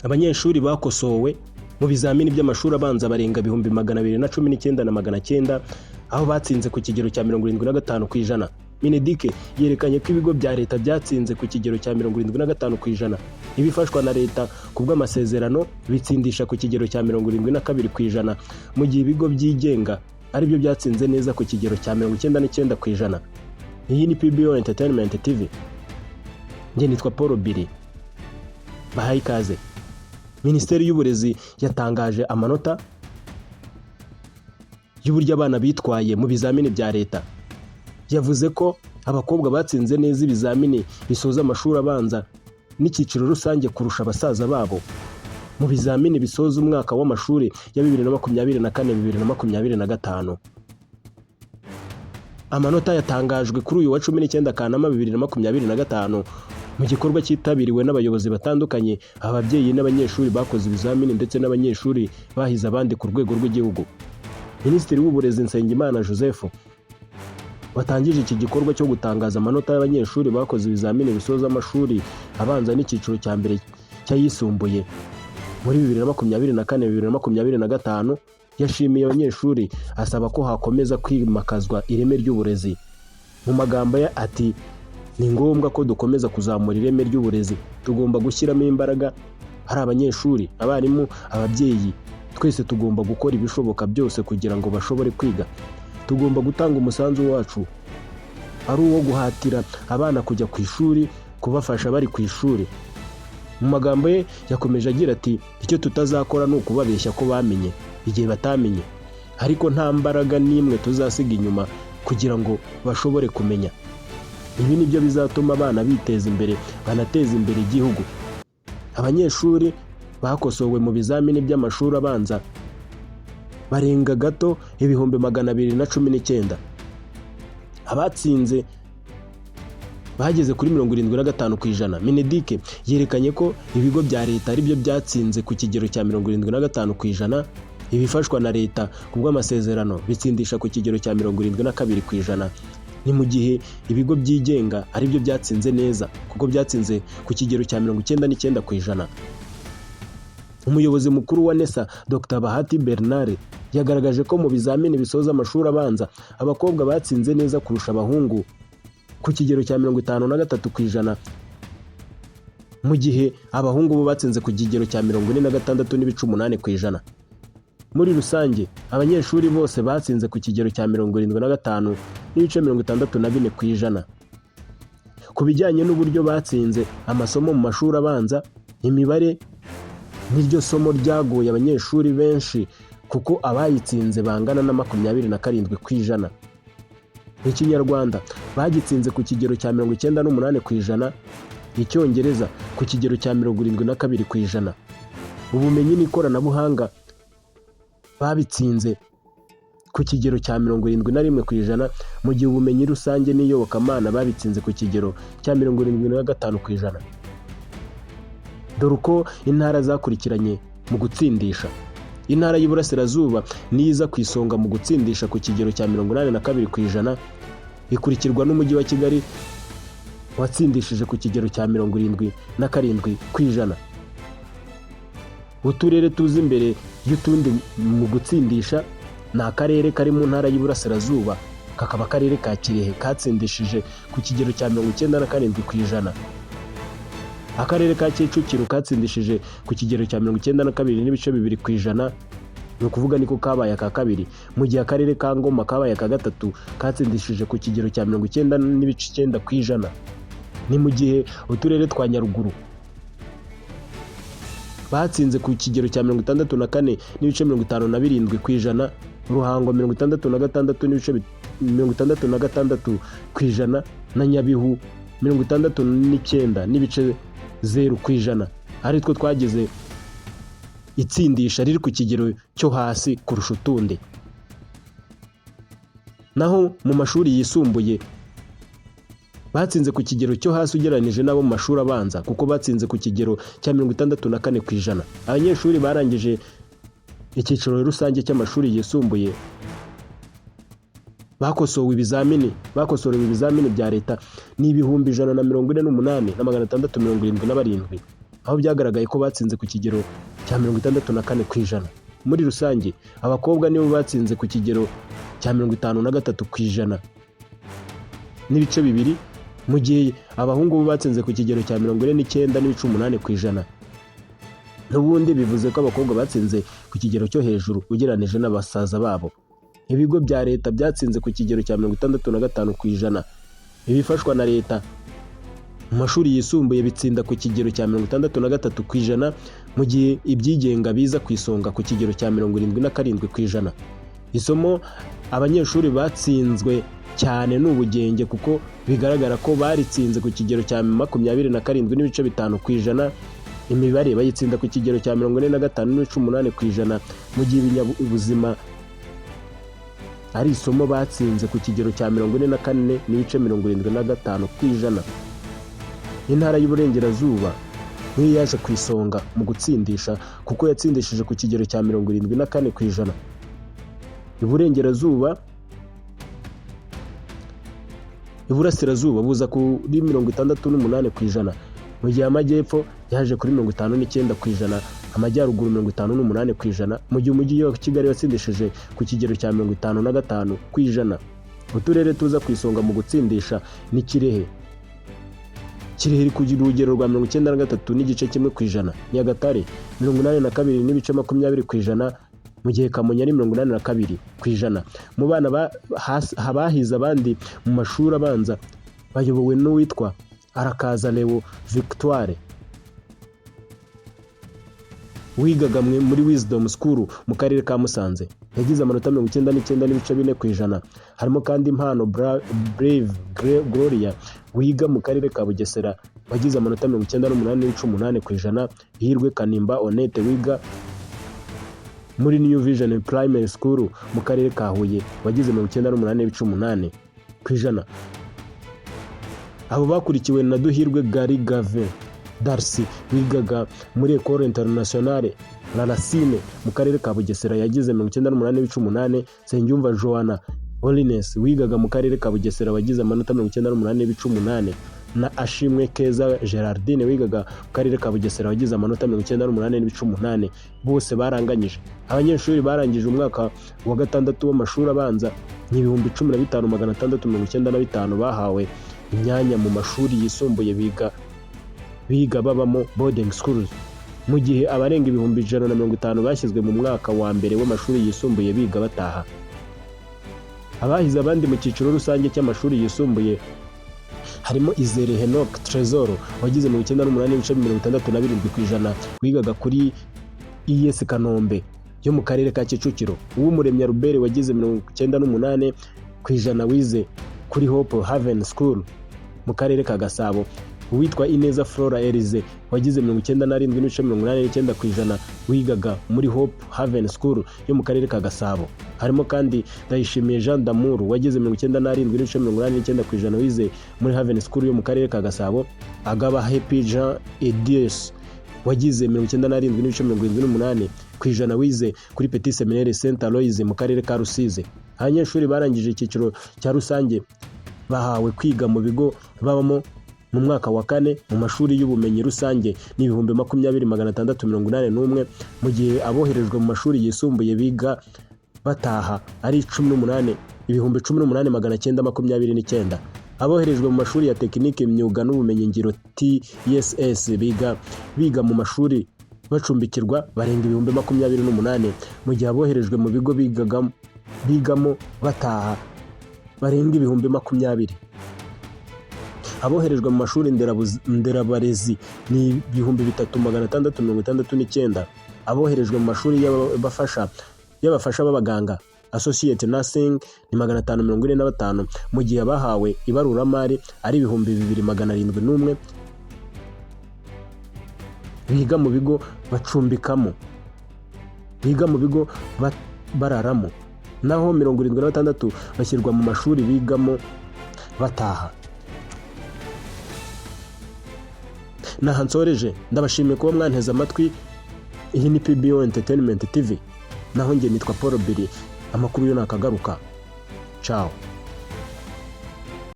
Abanyeshuri bakosowe mu bizamini by'amashuri abanza barenga 219,900, aho batsinze ku kigero cya 75%. MINEDUC yerekanye ko ibigo bya leta byatsinze ku kigero cya 75%, ibifashwa na leta ku bw'amasezerano bitsindisha ku kigero cya 72%, mu gihe ibigo byigenga aribyo byatsinze neza ku kigero cya 99%. Iyi ni PBO Entertainment TV, njye nitwa Paul Biri, bahaye ikaze. Minisiteri y'Uburezi yatangaje amanota y'uburyo abana bitwaye mu bizamini bya leta. Yavuze ko abakobwa batsinze neza ibizamini bisoza amashuri abanza n'icyiciro rusange kurusha basaza babo mu bizamini bisoza umwaka w'amashuri ya 2024, 2025. Amanota yatangajwe kuri uyu wa 19 Kanama 2025 mu gikorwa cyitabiriwe n'abayobozi batandukanye, ababyeyi n'abanyeshuri bakoze ibizamini ndetse n'abanyeshuri bahize abandi ku rwego rw'igihugu. Minisitiri w'Uburezi, Nsengimana Joseph, watangije iki gikorwa cyo gutangaza amanota y'abanyeshuri bakoze ibizamini bisoza amashuri abanza n'icyiciro cya mbere cy'ayisumbuye muri 2024, 2025, yashimiye abanyeshuri, asaba ko hakomeza kwimakazwa ireme ry'uburezi. Mu magambo ye ati: "Ni ngombwa ko dukomeza kuzamura ireme ry'uburezi. Tugomba gushyiramo imbaraga, ari abanyeshuri, abarimu, ababyeyi, twese tugomba gukora ibishoboka byose kugira ngo bashobore kwiga. Tugomba gutanga umusanzu wacu, ari uwo guhatira abana kujya ku ishuri, kubafasha bari ku ishuri." Mu magambo ye yakomeje agira ati: "Icyo tutazakora ni ukubabeshya ko bamenye igihe batamenye, ariko nta mbaraga n'imwe tuzasiga inyuma kugira ngo bashobore kumenya. Ibi ni byo bizatuma abana biteza imbere, banateza imbere igihugu." Abanyeshuri bakosowe mu bizamini by'amashuri abanza barenga gato 219,000. Abatsinze bageze kuri 75%. MINEDUC yerekanye ko ibigo bya leta aribyo byatsinze ku kigero cya 75%, ibifashwa na leta ku bw'amasezerano bitsindisha ku kigero cya 72%. Ni mu gihe ibigo byigenga aribyo byatsinze neza, kuko byatsinze ku kigero cya 99%. Umuyobozi mukuru wa NESA, Dr Bahati Bernard, yagaragaje ko mu bizamini bisoza amashuri abanza abakobwa batsinze neza kurusha abahungu ku kigero cya 53%, mu gihe abahungu bo batsinze ku kigero cya 46.8%. Muri rusange, abanyeshuri bose batsinze ku kigero cya 75.64%. Ku bijyanye n'uburyo batsinze amasomo mu mashuri abanza, imibare niryo somo ryagoye abanyeshuri benshi, kuko abayitsinze bangana na 27%. Ikinyarwanda bagitsinze ku kigero cya 98%, Icyongereza ku kigero cya 72%, ubumenyi n'ikoranabuhanga babitsinze ku kigero cya 71%, mu gihe ubumenyi rusange n'iyobokamana babitsinze ku kigero cya 75%. Dore uko intara zakurikiranye mu gutsindisha: Intara y'Iburasirazuba niyo iza ku isonga mu gutsindisha ku kigero cya 82%, ikurikirwa n'Umujyi wa Kigali watsindishije ku kigero cya 77%. Uturere tuza imbere y'utundi mu gutsindisha ni akarere kari mu Ntara y'Iburasirazuba, kakaba Akarere ka Kirehe katsindishije ku kigero cya 97%, Akarere ka Kicukiro katsindishije ku kigero cya 92.2%, ni ukuvuga niko kabaye aka kabiri, mu gihe Akarere ka Ngoma kabaye aka gatatu, katsindishije ku kigero cya 90.9%. Ni mu gihe uturere twa Nyaruguru batsinze ku kigero cya 64.57%, Ruhango 66.66% na Nyabihu 69.0%, ari two twagize itsindisha riri ku kigero cyo hasi kurusha utundi. Naho mu mashuri yisumbuye batsinze ku kigero cyo hasi ugereranyije n'abo mu mashuri abanza, kuko batsinze ku kigero cya 64%. Abanyeshuri barangije icyiciro rusange cy'amashuri yisumbuye bakosorewe ibizamini bya leta ni 148,677. aho byagaragaye ko batsinze ku kigero cya 64%. Muri rusange, abakobwa nibo batsinze ku kigero cya 53.2%, mu gihe abahungu bo batsinze ku kigero cya 49.8%. N'ubundi bivuze ko abakobwa batsinze ku kigero cyo hejuru ugereranije n'abasaza babo. Ibigo bya leta byatsinze ku kigero cya 65%. Ibifashwa na leta mu mashuri yisumbuye bitsinda ku kigero cya 63%, mu gihe ibyigenga biza ku isonga ku kigero cya 77%. Isomo abanyeshuri batsinzwe cyane ni ubugenge, kuko bigaragara ko baritsinze ku kigero cya 27.5%. Imibare bayitsinda ku kigero cya 45.8%, mu gihe ibinyabuzima ari isomo batsinze ku kigero cya 44.75%. Intara y'Uburengerazuba niyo yaje ku isonga mu gutsindisha, kuko yatsindishije ku kigero cya 74%. Iburengerazuba, Iburasirazuba buza kuri 68%, mu gihe Amajyepfo yaje kuri 59%, Amajyaruguru 58%, mu gihe Umujyi wa Kigali watsindishije ku kigero cya 55%. Uturere tuza ku isonga mu gutsindisha ni Kirehe. Kirehe iri kugira urugero rwa 93.1%, Nyagatare 82.20%, mu gihe Kamonyi ari 82%. Mu bana bahize abandi mu mashuri abanza bayobowe n'uwitwa Arakaza Leo Victoire wigaga muri Wisdom School mu karere ka Musanze, yagize amanota 99.4%. Harimo kandi Impano Brave Gloria wiga mu karere ka Bugesera wagize amanota 98.8%, Hirwe Kanimba Honete wiga muri New Vision Primary School mu karere ka Huye wagize 98.8%. Abo bakurikiwe na Duhirwe Gary Gave Darcy wigaga muri Ecole Internationale La Racine mu karere ka Bugesera yagize 98.8, Nsengiyumva Joanna Holiness wigaga mu karere ka Bugesera wagize amanota 98.8, na Ashimwe Keza Gerardine wigaga mu karere ka Bugesera wagize amanota 98.8. Bose baranganyije. Abanyeshuri barangije umwaka wa gatandatu w'amashuri abanza ni 15,695 bahawe imyanya mu mashuri yisumbuye biga babamo, boarding schools, mu gihe abarenga 150,000 bashyizwe mu mwaka wa mbere w'amashuri yisumbuye biga bataha. Abahize abandi mu cyiciro rusange cy'amashuri yisumbuye harimo Izere Henok Tresor wagize 98.67% wigaga kuri ES Kanombe yo mu karere ka Kicukiro, Uwumuremyi Albert wagize 98% wize kuri Hope Haven School mu karere ka Gasabo, uwitwa Ineza Flora Elize wagize 97.89% wigaga muri Hope Haven School yo mu karere ka Gasabo. Harimo kandi Ndayishimiye Jean Damour wagize 97.89% wize muri Haven School yo mu karere ka Gasabo, Agaba Happy Jean Edius wagize 97.78% wize kuri Petit Seminaire Saint Aloys mu karere ka Rusizi. Abanyeshuri barangije icyiciro cya rusange bahawe kwiga mu bigo babamo mu mwaka wa kane mu mashuri y'ubumenyi rusange ni 20,681, mu gihe aboherejwe mu mashuri yisumbuye biga bataha ari 18, 18,929. Aboherejwe mu mashuri ya tekinike, imyuga n'ubumenyingiro, TSS, biga mu mashuri bacumbikirwa barenga 28,000, mu gihe aboherejwe mu bigo bigamo bataha barenga 20,000. Aboherejwe mu mashuri nderabarezi ni 3,669. Aboherejwe mu mashuri y'abafasha b'abaganga, associate nursing, ni 545, mu gihe abahawe ibaruramari ari 2,701 biga mu bigo bacumbikamo, biga mu bigo bararamo, naho 76 bashyirwa mu mashuri bigamo bataha. Naha nsoreje, ndabashimiye kuba mwanteze amatwi. Iyi ni PBO Entertainment TV, naho njye nitwa Paul Billy. Amakuru yo nakagaruka. Ciao.